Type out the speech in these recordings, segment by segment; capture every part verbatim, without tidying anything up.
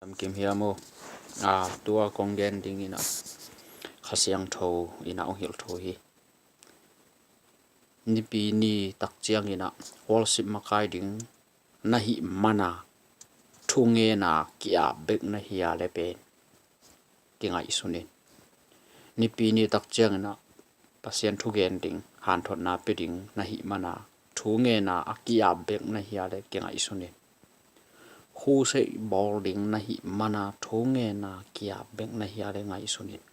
Lamkim hiam aw. A, tua kong gen ding inah Kha Siangtho inah hong hilh tho hi. Nipi ni tak ciang inah worship makai ding na hih mana thungena ki-ap bek na hia le pen kingaihsun in. Nipi ni tak ciang inah Pasian thugen ding, hanthotna pia ding na hih mana thungena a ki-ap bek na hia le kingaihsun in. Khuseih bawl ding na hih mana thungena ki-ap bek na hia le ngaihsun in.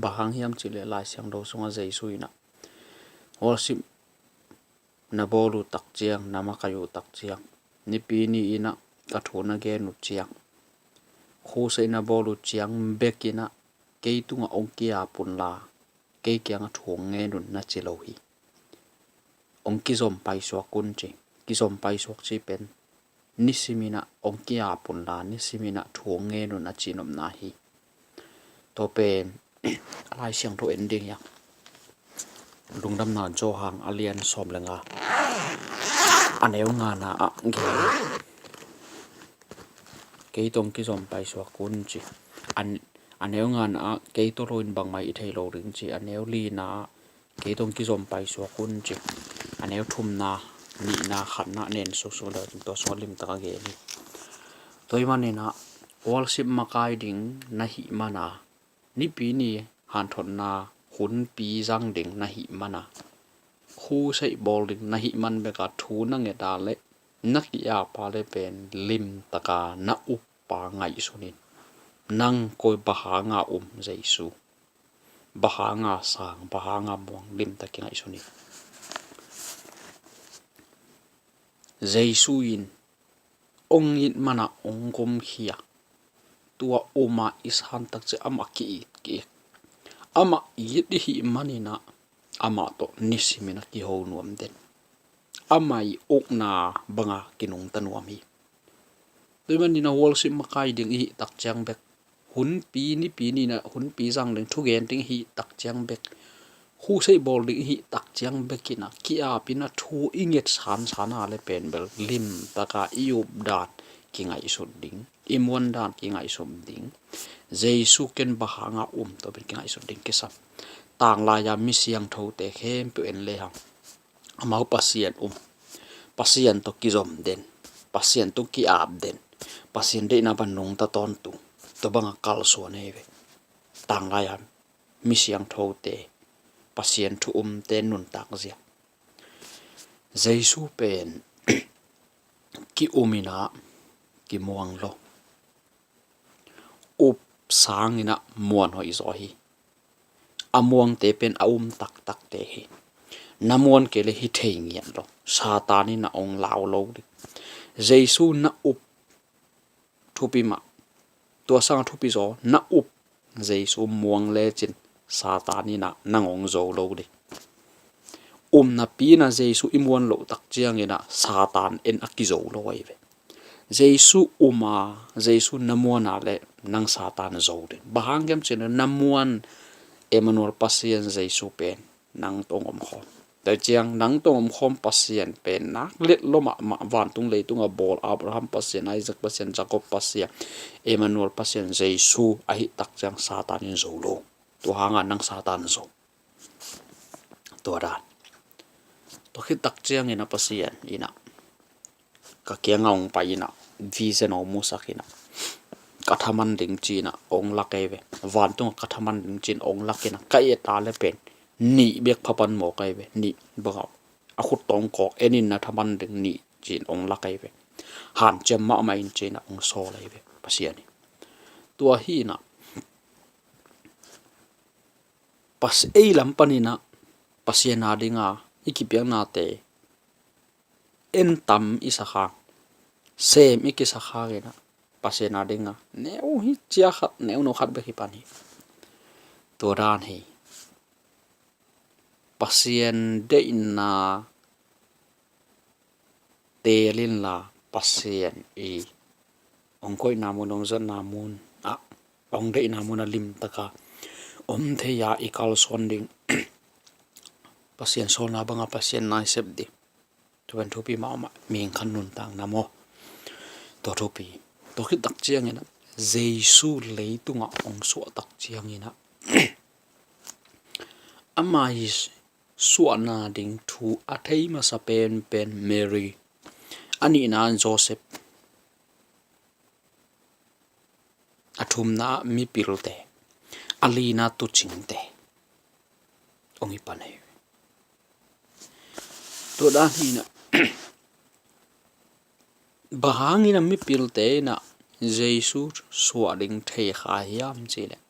Bang hang hiam cih leh Lai Siangtho sungah Jesu inah worship na bawl uh tak ciang, na makai uh tak ciang, nipi ni inah ka thu na gen uh ciang, khuseih na bawl uh ciang bek inah kei tungah hong ki-ap unla, kei kiangah thu hong ngen un na ci lo hi. Hong kizom paisuak un ci. Kizom paisuak ci pen nisim inah hong ki-ap unla, nisim inah thu hong ngen un a cihnopna hi. Tua pen Lai Siangtho en ding hiam. Lungdamna Johan a lian sawm le nga, a neu ngana ah gen. Kei tawh hong kizom paisuak un ci. A neu ngana ah kei tawh lo in bangmah i thei lo ding ci. A neu lina ah kei tawh hong kizom paisuak un ci. A neu thumna, nihna, khatna nen suksuk le tua sungah limtak a gen hi. Tua ahih manin ah worship makai ding na hih mana, nipi ni hanthotna hunpi zang ding na hih mana, khuseih bawl ding na hih man beka thu na nget a le na ki-ap a le pen limtaka na up pa ngaihsun in. Nang koi, bang hanga um Jesu? Bang hanga sang, bang hanga muang, limtak kingaihsun in. Jesu in hong it mana hong gumkhia. Tua uma i san tak ciang amah ki-it kik. Amah it i hih manin ah amah tawh nisim inah kiho nuam den. Amah i ukna banga kinungta nuam hi. Tua ahih manin ah worship makai ding i hih tak ciang bek, hunpi, nipi ni inah hunpi zang ding, thugen ding i hih tak ciang bek, khuseih bawl ding i hih tak ciang bek inah ki-ap inah thu i nget sansan a le pen bel limtaka i up dan kingaihsut ding, i muan dan kingaihsut ding. Jesu ken bang hanga um tua pen kingaihsut ding kisam. Tanglai-a mi siangthote khempeuh en lehang, amau Pasian um, Pasian tawh kizom den, Pasian tawh ki-ap den, Pasian deihna bang nungta tawntung, tua banga kalsuan ahi ve. Tanglai-a mi siangthote, Pasian thu umte nuntak zia. Jesu pen ki-um inah kimuang lo. Up sang inah muan hoih zaw hi. A muangte pen a um taktakte hi. Na muan kei le hi thei ngiat lo. Satan inah hong lau lo ding. Jesu na up thupi mah. Tua sanga thupi zaw, na up Jesu muang lecin Satan inah nang hong zo lo ding. Um napi inah Jesu i muan loh tak ciang inah Satan en a kizo lo ahi ve. Jesu um a, Jesu na muan a le nang Satan zo ding. Bang hang hiam cih leh na muan Emmanuel Pasian Jesu pen nang tawh hong omkhawm. Tua ciang nang tawh hong omkhawm Pasian pen nak let lua mahmah, vantung leitung a bawl Abraham Pasian, Isaac Pasian, Jacob Pasian, Emmanuel Pasian Jesu ahih tak ciang Satan in zo lo. Tua hanga nang Satan zo. Tua dan. Tua khit tak ciang inah Pasian inah ka kianga hong pai inah vision hong musak inah ka thaman ding ci inah hong lak ahi ve. Vantung ka thaman ding ci inah hong lak inah ka et a le pen nih bek pha pan mawk ahi ve. Nih bang a khut tawh hong kawk, en in na thaman ding nih ci inah hong lak ahi ve. Hanciam mahmah in ci inah hong sawl ahi ve Pasian in. Tua hi inah Pas-, ei lam pan inah Pasian a dinga i kipiaknate en tam i sak hang, sem i kisak hang inah Pasian a dinga neu hi, cia khat, neu no khat bek hi pan hi. Tua dan hi. Pasian deihna teel inla Pasian i hong koihna mun, hong zatna mun ah, hong deihna mun a limtaka om thei a i kalsuan ding. Pasian sawlna banga Pasian na i sep ding. Tua pen thupi mahmah, mihing khat nuntakna maw. Tua thupi. Tua khit tak ciangin ah Jesu leitungah hong suah tak ciangin ah ama i suahna ding thu a thei masa penpen Mary, a nihna Joseph, a thumna mipilte, a lina tuucingte hong hi pan hi. Tua dan hi in ah bang hangin ah mipilte in ah Jesu suah ding thei kha hiam cih leh,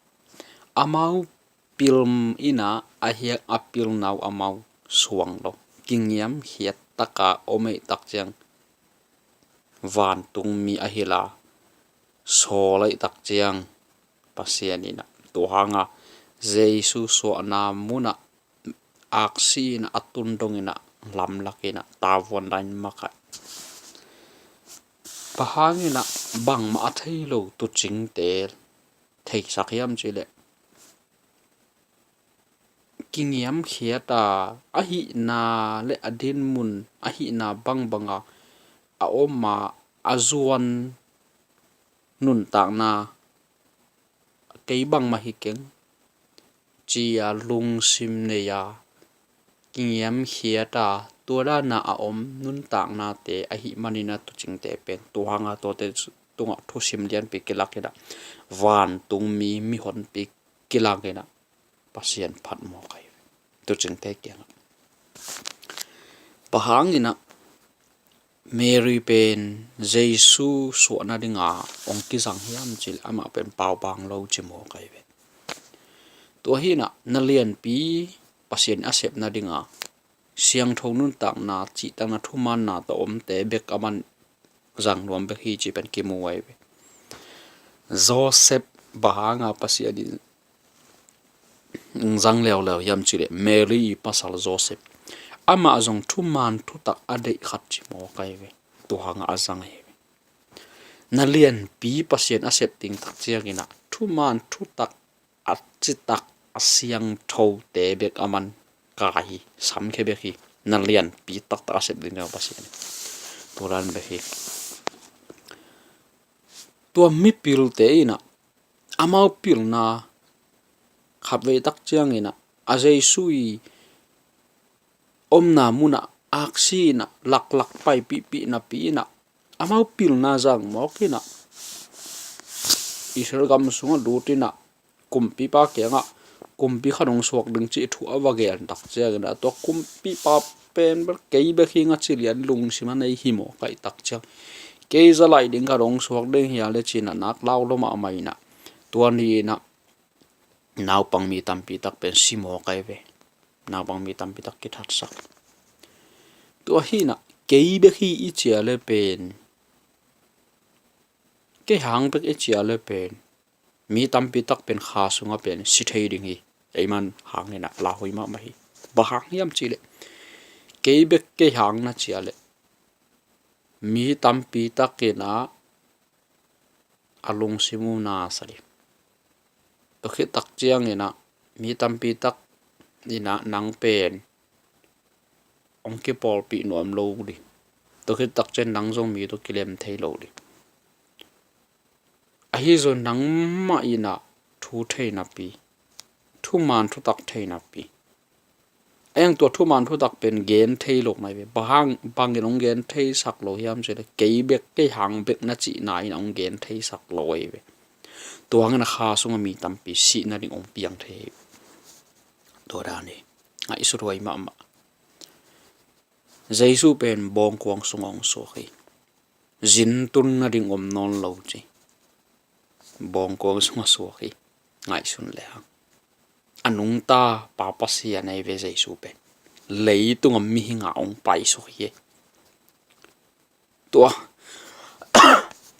amau pil in ah a hiang a pilna uh amau suang lo, kingiamkhiat taka om ahih tak ciang vantungmi a hilh a, sawl ahih tak ciang Pasian in ah tua hanga Jesu suahna munah aksi in ah a tun dongin ah lamlak in ah tavuan dan in makaih. Bang hangin ah bangmah a thei lo tuucingte theisak hiam cih leh, kingiamkhiat a, a hihna le a dinmun, a hihna bangbang a, a om a, a zuan nuntakna, kei bangmah hi keng ci-a lungsim nei a, kingiamkhiat a, tua dan a a om nuntaknate ahih manin ah tuucingte pen tua hanga tuate tungah thusim lianpi kilak in ah, vantungmi mihonpi kilak in ah Pasian phat mawk ahi ve, tuucingte kiangah. Bang hangin ah Mary pen Jesu suahna dinga hong kizang hiam cih leh amah pen paubang lo ci mawk ahi ve. Tua hi in ah na lianpi Pasian a sepna dinga siangtho nuntakna, cihtakna, thumaanna tawh omte bek aman zang nuam bek hi cih pen kimu ahi ve. Joseph, bang hanga Pasian in zang leuleu hiam cih leh, Mary i pasal Joseph, amah zong thumaan thutak a deih khat ci mawk ahi ve. Tua hanga a zang ahi ve. Na lianpi Pasian a sep ding tak ciangin ah thumaan thutak a citak a siangthote bek aman kai hi, samkhia bek hi. Na lianpi taktak a sep ding ding Pasian, tua dan bek hi. Tua mipilte in ah amau pilna khatvei tak ciangin ah a Jesu i omna munah aksi in ah laklak paipihpih napi in ah amau pilna zang mawk in ah Israel gam sungah lut in ah kumpipa kiangah kumpi khat hong suak ding cih thu a va gen tak ciangin ah tua kumpipa pen bel kei bek hi ing a ci lian lungsim a nei hi mawk ahih tak ciang, kei zalaih ding khat hong suak ding hi a leh ci in ah nak lau lo mahmah in ah tua ni in ah naupang mi tampi tak pen si mawk ahi ve. Naupang mi tampi tak kithatsak. Tua hi in ah kei bek hi i ci a leh pen, kei hang bek i ci a leh pen mi tampi tak pen kha sungah pen si thei ding hi. Ei man hangin ah lauhuai mahmah hi. Bang hang hiam cih leh, kei bek kei hang na ci a leh mi tampi tak in ah a lungsim uh na sa ding. Tua khit tak ciangin ah mi tampi tak in ah nang pen hong kipawlpih nuam lo ding. Tua khit tak ciang nang zong mi tawh kilem thei lo ding. Ahi zong nangmah in ah thu thei napi, thumaan thutak thei napi. A hiang tua thumaan thutak pen gen thei lo mai ve. Bang hang, bangin hong gen theisak lo hiam cih leh, kei bek, kei hang bek na cihna in hong gen theisak lo ahi ve. Tua hangin a kha sungah mi tampi sihna ding hong piang thei hi. Tua dan hi. Ngaihsut huai mahmah. Jesu pen bawngkuang sungah hong suak hi. Zin tunna ding om nawn lo ci. Bawngkuang sungah suak hi. Ngaihsun le hang. A nungta Pa Pasian ahi ve Jesu pen. Leitungah mihingah hong paisuk hi. Tua,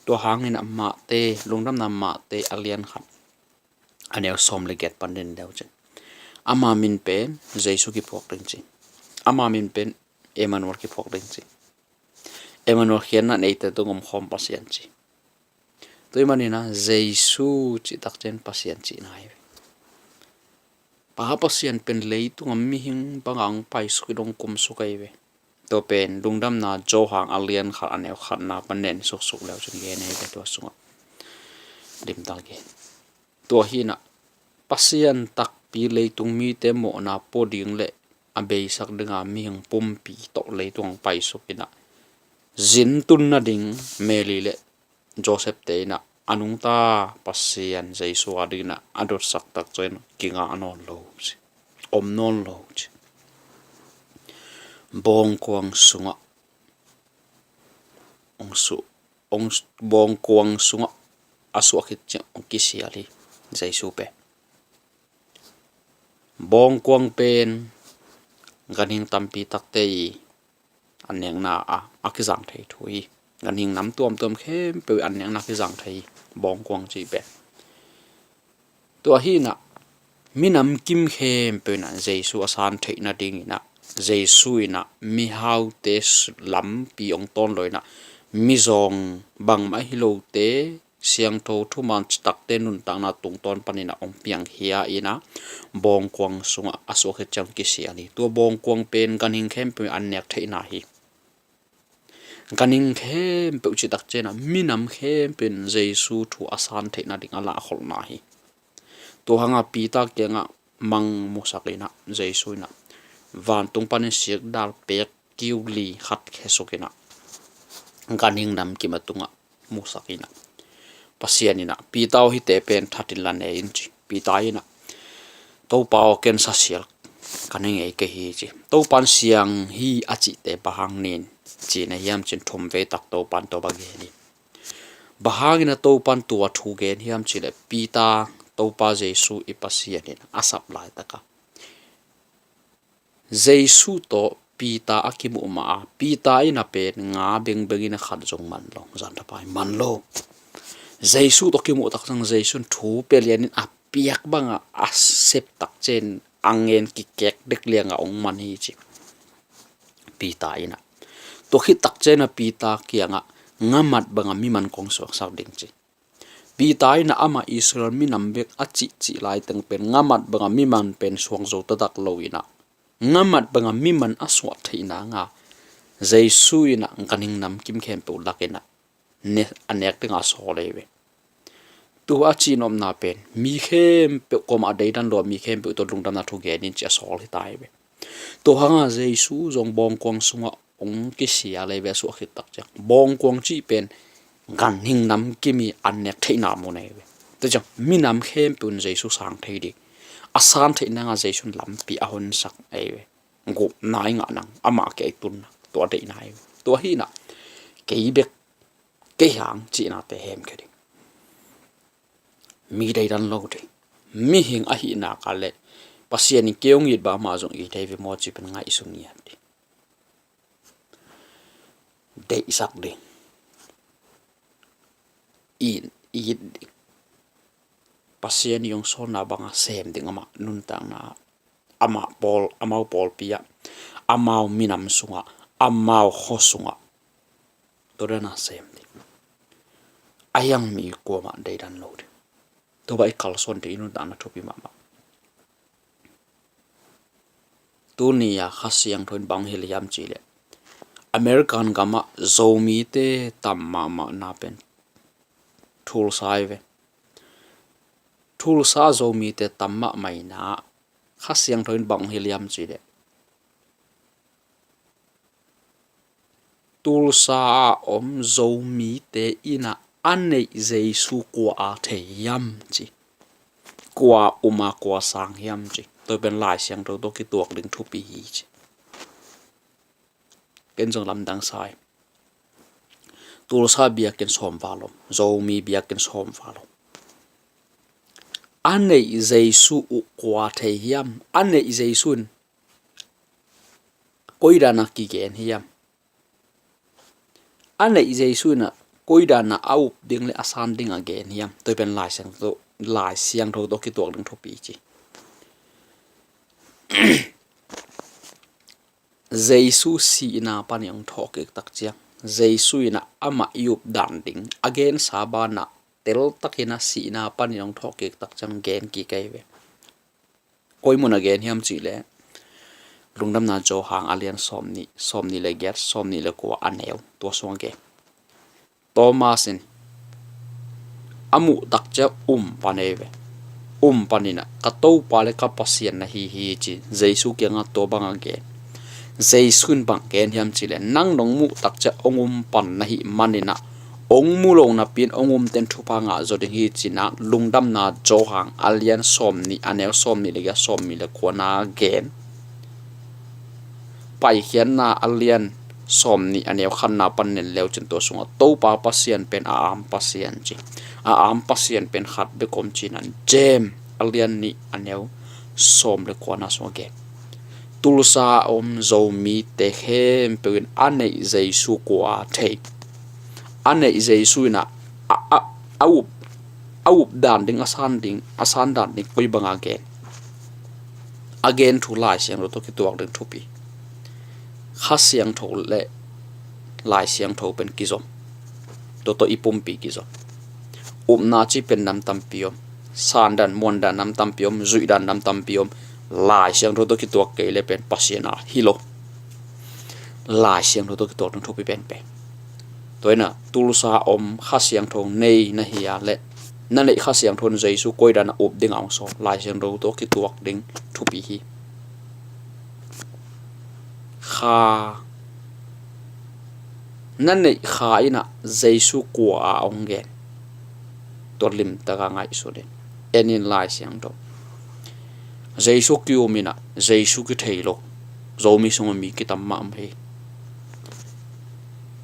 tua hangin a Mate, Lungdamna Mate a lian khat, a neu sawm le giat pan den deuh cin. Ama min pen Jesu kiphuak ding ci. Ama min pen Emmanuel kiphuak ding ci. Emmanuel khiatna in eite tung omkhawm Pasian ci. Tua ahih manin a Jesu cih tak ciang Pasian cihna hi ve. Pa Pasian pen leitungah mihing bangah hong paisuk in hong kumsuk ahi ve. Tua pen Lungdamna Johan a lian khat a neu khatna pan nen suksuk leu cin gen ei ve, tua sungah limtak gen. Tua hinah Pasian takpi leitung mite mawhna pua ding le a beisak dinga mihing pumpi tawh leitung ang paisuk inah zin tun nading Mary le Joseph te inah a nungta Pasian Jesu a dinginah a dotsak tak ciang kingah nawn lo ci, om nawn lo ci. Bawngkuang sungah ong su ong bawngkuang sungah a suah khit ciang ong kisial hi Jesu pen. Bawngkuang pen ganhing tampi takte i an nekna a a kizang thei thu hi. Ganhing nam tuamtuam khempeuh i an nekna a kizang thei hi, bawngkuang cih pen. Tua hinah minam kim khempeuh inah Jesu a san theih nadinginah Jesu inah mihaute lampi ong tawn lo inah mizawng bangmah hi lote siangtho thuman citakte nuntakna tungtawn paninah ong piangkhia inah bawngkuang sungah a suah khit ciang kisial hi. Tua bawngkuang pen ganhing khempeuh in an nek theihna hi. Ganhing khempeuh citak cianah minam khempeuh in Jesu thu a san theihna ding a lahkholhna hi. Tua hanga Peter kiangah mang musak inah Jesu inah vantung panin sikdal pek kiu li khat khesuk inah ganhing nam kim a tungah musak inah Pasian inah Peter aw hihte pen that inla ne in ci. Peter inah Topa aw ken sasial ka ne ngei kei hi ci. Topan siang hi a cihte bang hang nin ci na hiam cin thum vei tak Topan tua bang gen hi. Bang hangin a Topan tua thu gen hiam cih leh Peter Topa Jesu i Pasian in a sap laitaka Jesu tawh Peter a kimuh mah a Peter in a pen nga bengbeng in a khat zong man lo, zanthapai man lo. Jesu tawh kimuh tak ciang Jesu in thu pia lianin a piak bangah a sep tak ciang a ngen kikek dek liangah ong man hi ci. Peter in a tua khit tak ciang a Peter kiangah ngamat bangah miman kong suaksak ding ci. Peter in a amah Israel minam bek a cihcih laiteng pen ngamat bangah miman pen suang zo taktak lo in a ngamat bangah miman a suah theihna nga Jesu in a ganhing namkim khempeuh lak in a ne a nek dingah a sawl ei ve. Tua a cihnopna pen mi khempeuh kuamah a deidan lo a mi khempeuh tawh lungdamna thu gen in ci a sawl hi ta ei ve. Tua hanga Jesu zong bawngkuang sungah ong kisia lei ve a suah khit tak ciang bawngkuang cih pen ganhing namkim i an nek theihna mun ei ve. Tua ciang minam khempeuh in Jesu sang thei ding a san theihna nga Jesu in lampi a honsak ei ve. Gupna i ngah nang amah kei tunna tua deihna ei ve. Tua hi na kei bek kei hang cihnate hemkhia ding. Mi deidan lo ding. Mihing ahihna ka le Pasian in kei hong it bang amah zong it thei ve maw ci pen ngaihsun ngiat ding. Deihsak ding. It, it ding. Pasian i hong sawlna banga sem ding amah nuntakna amah pawl, amau pawlpi ah, amau minam sungah, amau khaw sungah. Tua dana sem ding. A hiang mi kuamah deidan lo ding. Tua bang i kalsuan ding i nuntakna thupi mahmah. Tuni a Kha Siangtho in bang hilh hiam cihleh American gamah Zomite tam mahmahna pen Tulsa hi ve. Tulsa Zomite tam mahmah ina Kha Siangtho in bang hilh hiam cihleh Tulsa a om Zomite ina a neih Jesu kua a thei hiam ci. Kua um a kua sang hiam ci. Tua pen Lai Siangtho tawh kituak ding thupi hi ci. Ken zong lamdang sa hi. Tulsa biakinn sawm val om, Zomi biakinn sawm val om. A neih Jesu uh kua thei hiam? A neih Jesu in koidana kigen hiam? A neih Jesu in a koidana a up ding le a san ding a gen hiam? Tua pen Lai Siangtho, Lai Siangtho tawh kituak ding thupi ci. Jesu sihna panin hong thawhkik tak ciang Jesu in a amah i up dan ding a gensa banah teltakin a sihna panin hong thawhkik tak ciang gen kik ei ve. Koi mun a gen hiam cihleh Lungdamna Johan a lian sawm nih, sawm nih le giat, sawm nih le kua a neu, tua sungah gen. Thomas in a muh takciang um pan ei ve. Um panin ah, "Ka Topa le ka Pasian na hi hi," ci. Jesu kiangah tua bangah gen. Jesu in bang gen hiam cih leh, "Nang nong muh takciang hong um pan na hih manin ah, hong mu lo napi-in hong umte'n thupha ngah zaw ding hi," ci-in ah Lungdamna Johan a lian sawm nih, a neu sawm nih le giat, sawm nih le kua na gen. Paikhiatna a lian sawm nih, a neu khatna pan en le uh cin, tua sungah Topa Pasian pen a am Pasian ci. A am Pasian pen khat bek om ci-in ah James a lian nih, a neu sawm le kuana sungah gen. Tulsa a om Zomite khempeuh in a neih Jesu kua thei. A neih Jesu in ah a, a, a up, a up dan ding, a san ding, a san dan ding koi banga gen? A gen thu Lai Siangtho tawh kituak ding thupi. Kha Siangtho le Lai Siangtho pen kizom. Tua tawh i pumpi kizom. Upna ci pen nam tampi om. San dan, muan dan nam tampi om, zuih dan nam tampi om. Lai Siangtho tawh kituak kei le pen Pasian a hi lo. Lai Siangtho tawh kituak ding thupi penpen. Tua hi-in ah, Tulsa om Kha Siangtho nei na hi a leh, na neih Kha Siangtho in Jesu koi dan a up ding a hong sawl? Lai Siangtho tawh kituak ding thupi hi. Kha, na neih Kha in ah Jesu kua a hong gen? Tua limtak a ngaihsun in. En in Lai Siangtho. Jesu ki-um in ah, Jesu kithei lo Zomi sungah mi kitam mahmah hi.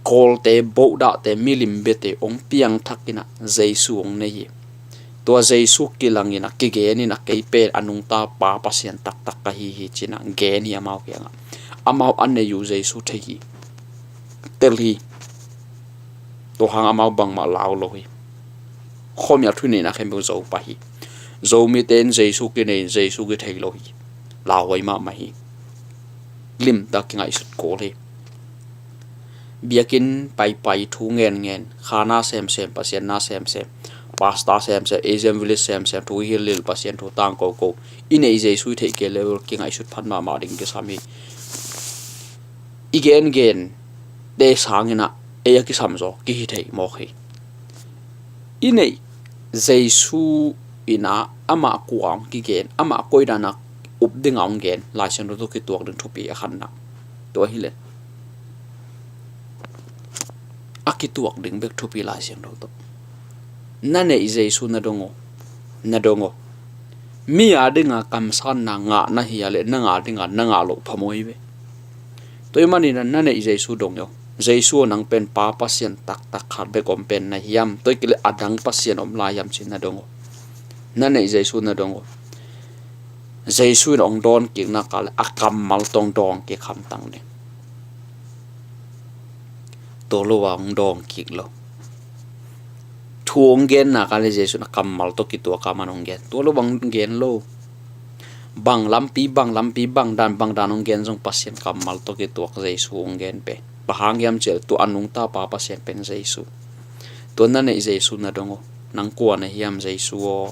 Kawlte, bohdahte, milim biate hong piangthak in ah Jesu hong nei hi. Tua Jesu kilang in ah, kigen in ah, "Kei pen a nungta Pa Pasian taktak ka hi hi," ci-in ah gen hi amau kiangah. Amau a nei uh Jesu thei hi. Tel hi. Tua hang amau bangmah lau lo hi. Khuamial thu i neihna khempeuh zo pah hi. Zomite in Jesu kinei, Jesu kithei lo hi. Lauhuai mahmah hi. Limtak kingaihsut kul hi. Biakinn paipai, thu ngenngen, kha na semsem, Pasian na semsem, pastor semsem, Asian Village semsem, thu hilhilh, Pasian thu tangkoko, i neih Jesu i theih kei le uh kingaihsut phat mahmah ding kisam hi. I gengen te sangin ah ei a kisam zaw kihi thei mawk hi. I neih Jesu in ah amah kua hong kigen, amah koi dan a up ding a hong gen, Lai Siangtho tawh kituak ding thupi a khatna. Tua hi leh a kituak ding bek thupi Lai Siangtho tawh. Na neih Jesu na dong aw, na dong aw. Mi a dinga kamsanna ngah na hi a leh, nang a dinga na ngah loh phamawh hi ve. Tua ahih manin ah na neih Jesu dong aw. Jesu aw, nang pen Pa Pasian taktak khat bek om pen na hiam? Tua hi kei leh a dang Pasian om lai hiam ci-in na dong aw. Na neih Jesu na dong aw. Jesu in hong dawnkik nak leh a kammal tawh hong dawnkik hamtang ding. Tua lo a hong dawnkik lo. Thu hong gen nak leh Jesu in a kammal tawh kituak a man hong gen. Tua lo bang gen lo. Bang lampi, bang lampi, bang dan, bang dan hong gen zong Pasian kammal tawh kituak Jesu hong gen pen. Bang hang hiam cih leh tua a nungta Pa Pasian pen Jesu. Tua na neih Jesu na dong aw. Nang kua na hiam Jesu aw?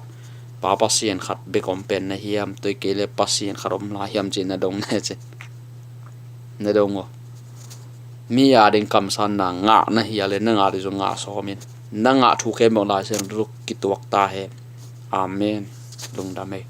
Pa Pasian khat bek om pen na hiam? Tua hi kei leh Pasian khat om lai hiam ci-in na dong na ci. Na dong aw. Mi a ding kamsanna ngah na hi a leh, na ngah ding zong ngah sawm in. Na ngah thu khempeuh Lai Siangtho tawh kituak ta hen. Amen. Lungdam ei.